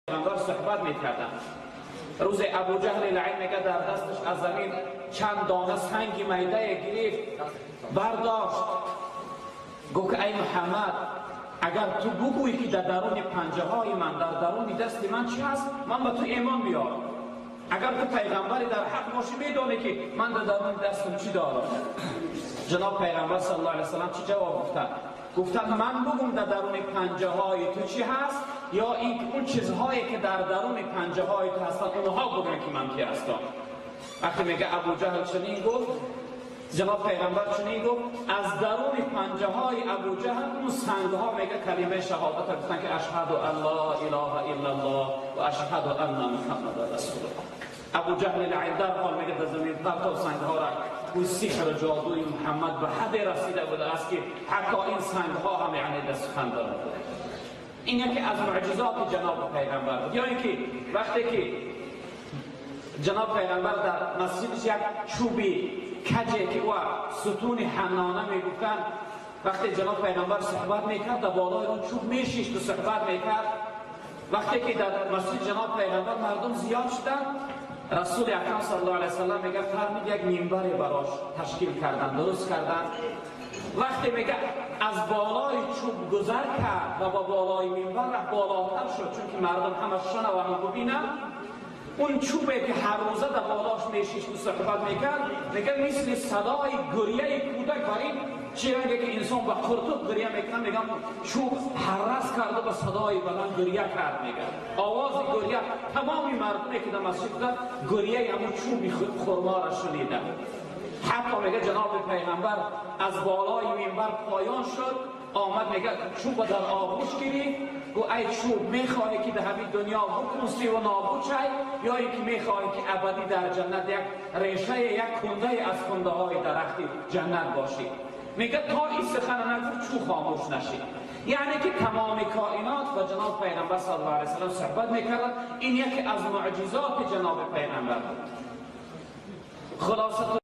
پیغمبر صحبت میکردن. روز ابو جهل لعین میگه در دستش از زمین چند دانه سنگ میده گرفت برداشت، گفت که ای محمد، اگر تو بگویی که در درون پنجه های من، در درون دست من چی هست، من به تو ایمان میارم. اگر تو پیغمبری در حق باشی میدانی که من در درون دستم چی دارم. جناب پیغمبر صلی الله علیه و سلم چی جواب گفتن؟ گفتن من بگم در درون پنجه های تو چی هست، یا این اون چیزهایی که در درون پنجه های تو هستن اونها بگن که من کی هستم. وقتی میگه ابو جهل چنین گفت، جناب پیغمبر چنین گفت، از درون پنجه های ابو جهل اون سنگ ها میگه کلمه شهادت گفتن که اشهد ان لا اله الا الله و اشهد ان محمد رسول الله. ابو جهل لعین در حال میگه در زمین پرتاب سنگ ها را، او سحر جادوی محمد به حد رسیده بوده است که حتی این سنگ ها هم یعنی در سخن دارند. این یکی از معجزات جناب پیغمبر بود. یا اینکه وقتی که جناب پیغمبر در مسجدش یک چوبی کجه که او ستون حنانه میگفتن، وقتی جناب پیغمبر صحبت میکرد در بالای اون چوب میشیشت و صحبت میکرد. وقتی که در مسجد جناب پیغمبر مردم زیاد شدن، رسول اکرم صلی الله علیه و سلم میگه فرمود یک منبر براش تشکیل کردن، درست کردن. وقتی میگه از بالای چوب گذر کرد و با بالای منبر رفت بالاتر شد، چون که مردم همه شنون و ببینن، اون چوبه که هر روزه در بالاش میشیشت و صحبت میکرد، میگه مثل صدای گریه کودک بر این چی رنگه که انسان با قرطب گریه میکنه، میگم چوب هرس کرده با صدای بلند گریه کرد. میگه آواز گریه تمامی مردمی که در مسجد بودن گریه همون چوب خرما را شنیدن. حتی میگه جناب پیغمبر از بالای منبر پایان شد، آمد میگه چوب در آغوش گرفت، گفت ای چوب میخواهی که در همین دنیا بکنسی و نابود شی، یا اینکه میخواهی که ابدی در جنت یک ریشه یک کنده از کنده های درخت جنت باشی. میگه تا این سخن نگفت چوب خاموش نشید. یعنی که تمام کائنات با جناب پیغمبر صلی الله علیه و سلم صحبت میکردن. این یکی از معجزات جناب پیغمبر بود. خلاصه